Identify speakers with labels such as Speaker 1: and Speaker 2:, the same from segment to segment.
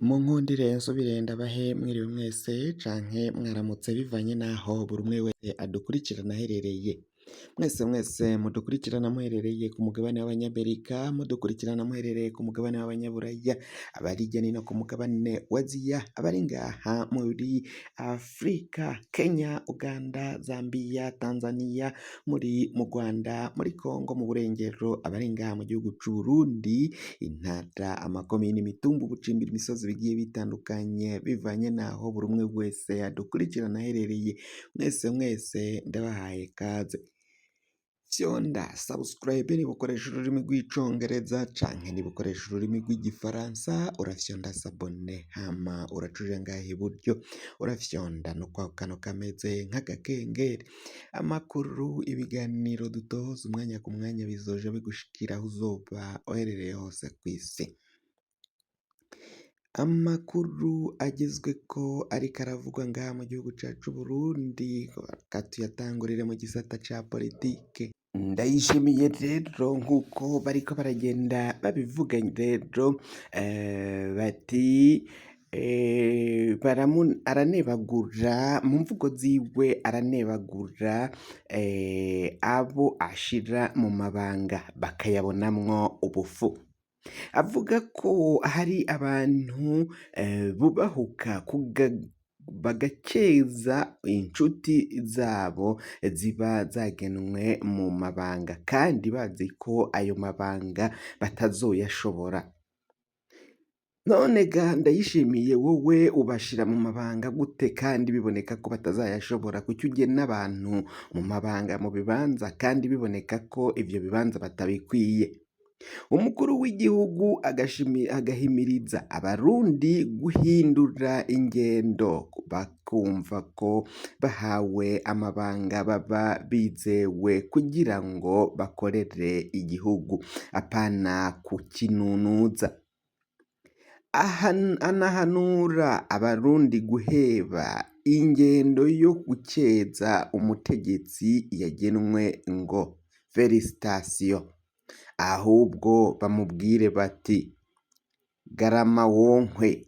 Speaker 1: Munkundire nsubire ndabahe mwiriwe mwese canke mwaramutse bivanye n'aho buri umwe wese adukurikirana aherereye. Mwese mwese mudukurikirana muherereye ku mugabane w'Abanyamerika, mudukurikirana muherereye ku mugabane w'Abanyaburaya, abari hirya no hino ku mugabane wa Aziya, abari ngaha muri Afrika, Kenya, Uganda, Zambia, Tanzania, muri mu Rwanda, muri Congo mu burengero, abari ngaha mu gihugu c'Uburundi, intara, amakomine, imitumba, ubucimbiri, imisozi bigiye bitandukanye bivanye n'aho buri umwe wese adukurikirana aherereye, mwese mwese ndabahaye kaze. Fyonda subscribe niba ukoresha ururimi rw'icongereza canke niba ukoresha ururimi rw'igifaransa urafyonda s'abonner, hama uraca uja ngaha iburyo urafyonda no kwa kantu kameze nk'agakengeri. Amakuru, ibiganiro dutoza umwanya ku mwanya bizoja bigushikira aho uzoba uherereye hose kw'isi. Amakuru agezweko ariko aravugwa ngaha mu gihugu cacu c'Uburundi, reka tuyatangurire mu gisata ca politike. Ndayishimiye rero nk'uko bariko baragenda babivuga rero bati aranebagura mu mvugo ziwe aranebagura abo ashira mu mabanga bakayabonamwo ubufu. Avuga ko hari abantu bubahuka bagakeza inshuti zabo ziba zagenwe mu mabanga kandi bazi ko ayo mabanga batazoyashobora. None ga Ndayishimiye wowe ubashira mu mabanga gute kandi biboneka ko batazayashobora? Kuki ugena abantu mu mabanga mu bibanza kandi biboneka ko ivyo bibanza batabikwiye? Umukuru w'igihugu agahimiriza abarundi guhindura ingendo bakumva ko bahawe amabanga baba bizewe kugira ngo bakorere igihugu apana kukinunuza. Anahanura abarundi guheba ingendo yo gukeza umutegetsi yagenwe ngo félicitations, ahubwo bamubwire bati garama wonkwe.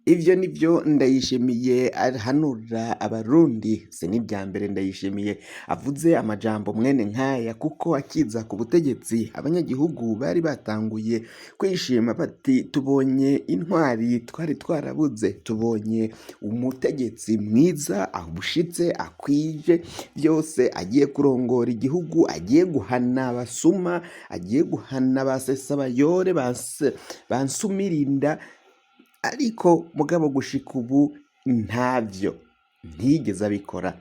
Speaker 1: Ivyo nivyo Ndayishimiye ahanura abarundi. Si n'irya mbere Ndayishimiye avuze amajambo mwene nkaya, kuko akiza ku butegetsi abanyagihugu bari batanguye kwishima bati tubonye intwari twari twarabuze, tubonye umutegetsi mwiza abushitse akwije byose, agiye kurongora igihugu, agiye guhana abasuma, agiye guhana ba sesabayore bansumirinda. Ariko mugabo gushika ubu ntavyo ntiyigeze abikora.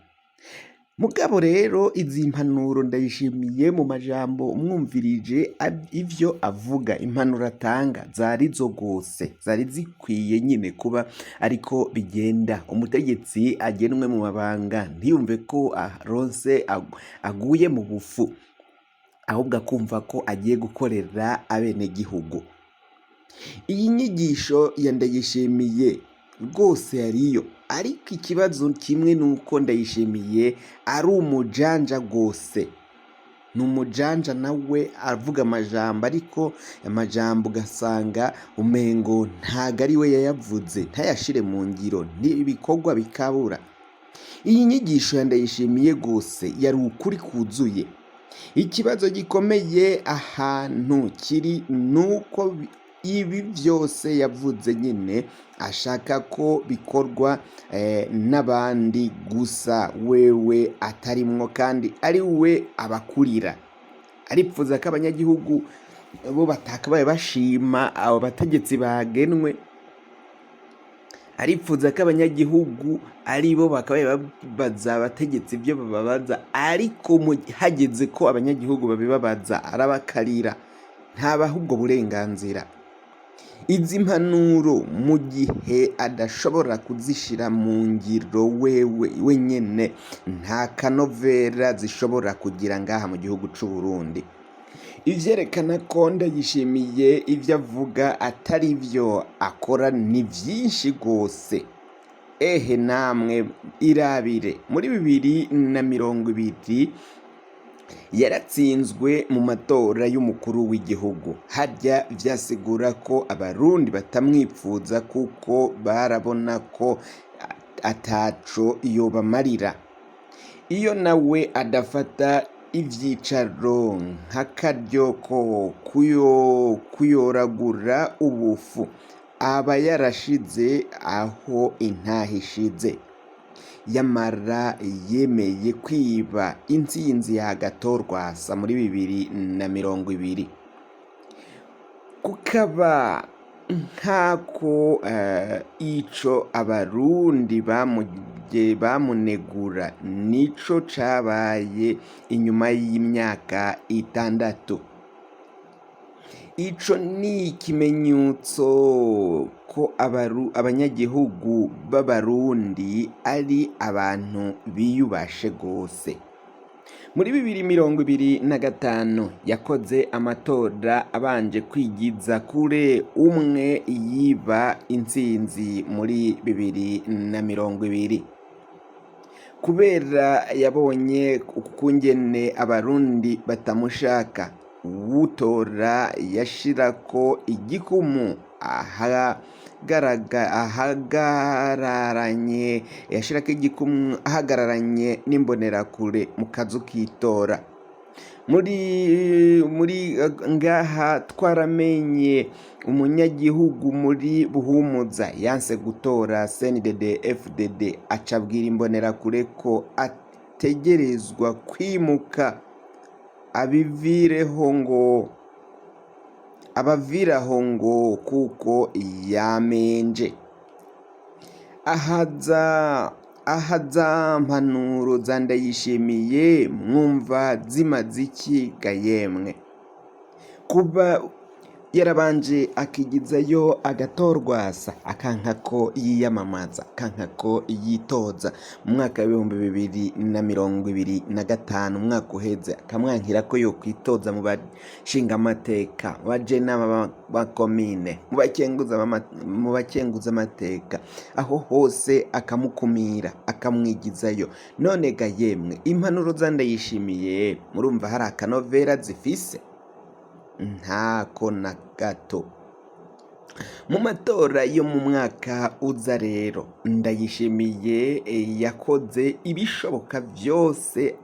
Speaker 1: Mugabo rero izi mpanuro Ndayishimiye mu majambo umwumvirije ivyo avuga, impanuro atanga zari zo rwose zari zikwiye nyine kuba ariko bigenda. Umutegetsi agenwe mu mabanga ntiyumve ko aronse aguye mu bufu, ahubwo akumva ko agiye gukorera abenegihugu. Iyi nyigisho ya Ndayishimiye rwose yariyo, ariko ikibazo kimwe ni uko Ndayishimiye ari umujanja rwose. Ni umujanja nawe avuga amajambo, ariko amajambo ugasanga umengo ntago ari we yayavuze, ntayashire mu ngiro, n'ibikorwa bikabura. Iyi nyigisho ya Ndayishimiye rwose yari ukuri kuzuye. Ikibazo gikomeye ahantu kiri nuko ibi byose yavuze nyine ashaka ko bikorwa n'abandi gusa, wewe atarimwo kandi ari we abakurira. Aripfuza ko abanyagihugu bo batakabaye bashima abo bategetsi bagenwe, aripfuza ko abanyagihugu ari bo bakabaye babaza abategetsi ibyo bababaza, ariko hageze ko abanyagihugu babibabaza arabakarira, ntabaha ubwo burenganzira. Izi mpanuro mu gihe adashobora kuzishira mu ngiro wewe wenyene, nta kanovera zishobora kugira ngaha mu gihugu c'u Burundi. Ivyerekana ko Ndayishimiye ivyo avuga atari byo akora ni vyinshi rwose. Ehe namwe irabire muri 2020. Yaratsinzwe mu matora y'umukuru w'igihugu. Harya vyasigura ko abarundi batamwipfuza kuko barabona ko ataco yobamarira. Iyo nawe adafata ivyicaro nk'akaryo ko kuyoragura ubufu, aba yarashize aho intahe ishize. Yamara yemeye kwiba intsinzi ya Agathon Rwasa muri 2020. Kukaba nkako ico abarundi bamunegura nico cabaye inyuma y'imyaka 6. Ico ni ikimenyetso ko abanyagihugu b'abarundi ari abantu biyubashe gose. Muri 2025 yakoze amatora abanje kwigiza kure umwe yiba intsinzi muri 2020. Kubera yabonye ukungene abarundi batamushaka, uwutora yashirako igikumu ahagararanye yashirako igikumu ahagararanye n'imbonerakure mu kazu k'itora. Muri ngaha twaramenye umunyagihugu muri Buhumuza yanse gutora CNDD FDD aca abwira imbonerakure ko ategerezwa kwimuka abivireho ngo abaviraho ngo kuko yamenje. Aha za mpanuro za Ndayishimiye mwumva zimaze iki ga yemwe? Kuba yarabanje akigizayo Agathon Rwasa akanka ko yiyamamaza, akanka ko yitoza mu mwaka w'2025, umwaka uheze, akamwankira ko yokwitoza mu bashingamateka, mu bajenama ba komine, mu bakenguzamateka, aho hose akamukumira akamwigizayo. None ga yemwe impanuro za Ndayishimiye murumva hari akanovera zifise? Ntako na gato. Mu matora yo mu mwaka uza rero Ndayishimiye yakoze ibishoboka vyose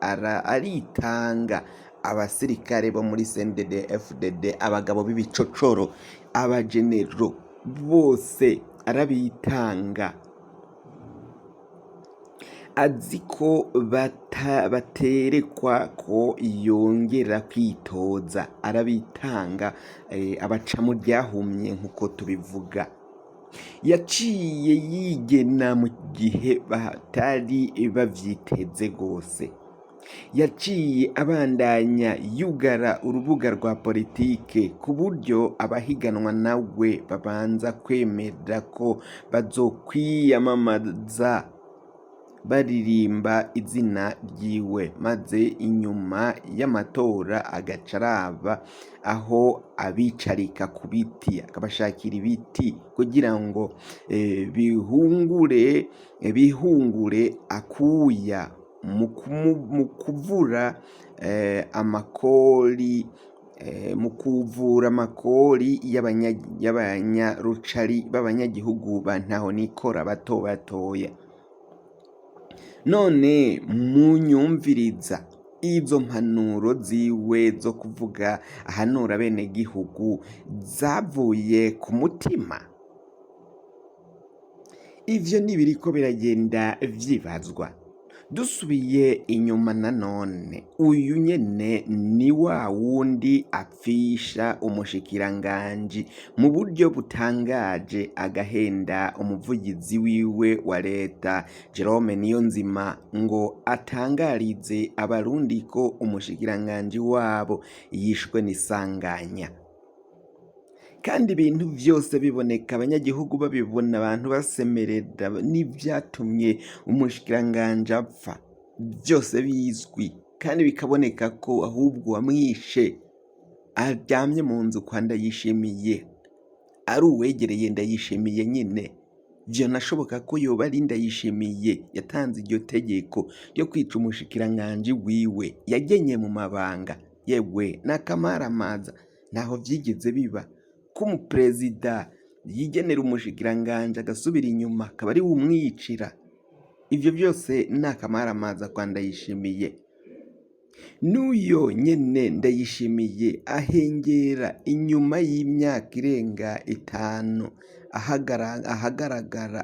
Speaker 1: aritanga abasirikare bo muri CNDD FDD, abagabo b'ibicocoro, abajenero bose arabitanga. Azi ko baterekwa ko yongera kwitoza, arabitanga abaca mu ryahumye nk'uko tubivuga. Yaciye yigena mu gihe batari bavyiteze gose. Yaciye abandanya yugara urubuga rwa politike ku buryo abahiganwa nawe babanza kwemera ko bazokwiyamamaza baririmba izina ryiwe, maze inyuma y'amatora agaca araba aho abicarika ku biti, akabashakira ibiti kugira ngo bihungure akuya mu kuvura amakori, mu kuvura amakori y'abanyarucari b'abanyagihugu ba ntahonikora bato batoya. None munyumviriza izo mpanuro ziwe zo kuvuga ahanura bene gihugu zavuye ku mutima? Ivyo nibiriko biragenda vyibazwa. Dusubiye inyuma nanone, uyu nyene ni wa wundi apfisha umushikiranganji mu buryo butangaje, agahenda umuvugizi wiwe wa leta Jerome Niyonzima ngo atangarize abarundi ko umushikiranganji wabo yishwe n'isanganya. Kandi ibintu vyose biboneka, abanyagihugu babibona, abantu basemerera n'ivyatumye umushikiranganji apfa, vyose bizwi kandi bikaboneka ko ahubwo uwamwishe aryamye mu nzu kwa Ndayishimiye, ari uwegereye Ndayishimiye nyene, Vyanashoboka ko yoba ari Ndayishimiye yatanze iryo tegeko ryo kwica umushikiranganji wiwe yagenye mu mabanga. Yewe n'akamaramaza, ntaho vyigeze biba ko umuperezida yigenera umushikiranganji agasubira inyuma akaba ariwe umwiyicira. Ivyo vyose ni akamaramaza kwa Ndayishimiye. N'uyo nyene Ndayishimiye ahengera inyuma y'imyaka irenga 5 ahagaragara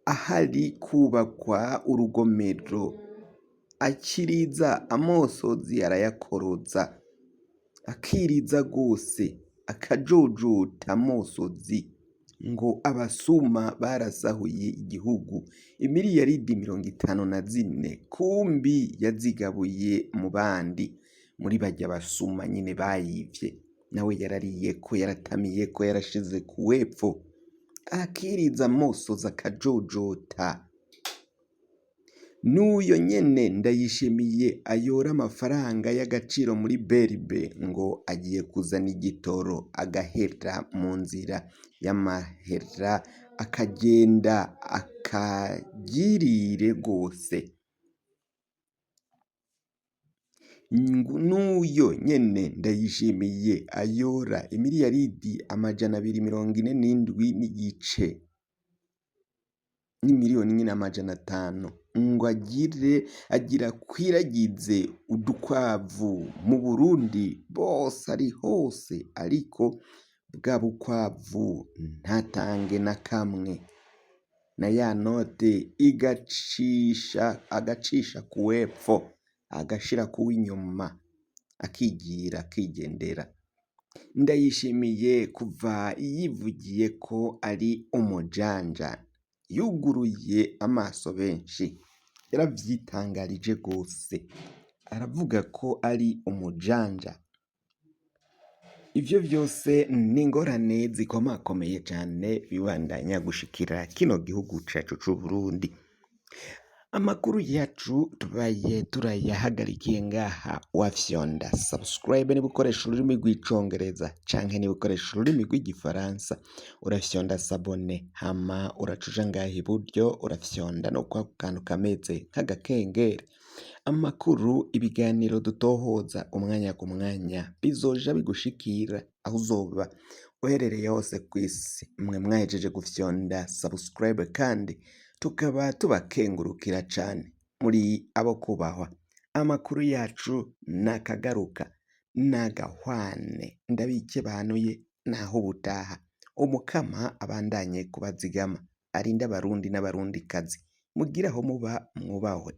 Speaker 1: ahari kubakwa urugomero, akiriza amosozi arayakoroza, akiriza gose, akajojota amosozi ngo abasuma barasahuye igihugu imiriyaridi 54, kumbi yazigabuye mu bandi, muri barya basuma nyene bayivye, nawe yarariyeko, yaratamiyeko, yarashize kuwepfo, akiriza amosozi akajojota. N'uyo nyene Ndayishimiye ayora amafaranga y'agaciro muri BRB ngo agiye kuzana igitoro, agahera mu nzira y'amahera, akagenda akagirire gose. N'uyo nyene Ndayishimiye ayora imiriyaridi 247 n'igice n'imiliyoni nyene 500 ngo agire agira akwiragize udukwavu mu Burundi bose ari hose, ariko bwa bukwavu ntatange na kamwe, na ya note igacisha agacisha kuwepfo agashira kuw'inyuma akigira akigendera. Ndayishimiye kuva yivugiye ko ari umujanja, yuguruye amaso benshi, yaravyitangarije gose, aravuga ko ari umujanja. Ivyo vyose ni ingorane zikomakomeye cane bibandanya gushikira kino gihugu cacu c'Uburundi. Amakuru yacu tubaye turayahagarikiye ngaha, wafyonda subscribe niba ukoresha ururimi rw'icongereza canke niba ukoresha ururimi rw'igifaransa urafyonda s'abonner, hama uraca uja ngaha iburyo urafyonda no kwako kantu kameze nk'agakengeri. Amakuru, ibiganiro dutohoza umwanya ku mwanya bizoja bigushikira aho uzoba uherereye hose kw'isi. Mwe mwahejeje gufyonda subscribe kandi tukaba tubakengurukira cane, muri abo kubahwa. Amakuru yacu nakagaruka nagahwane, ndabikebanuye naho ubutaha. Umukama abandanye kubazigama, arinde abarundi n'abarundikazi, mugire aho muba mwubahwe.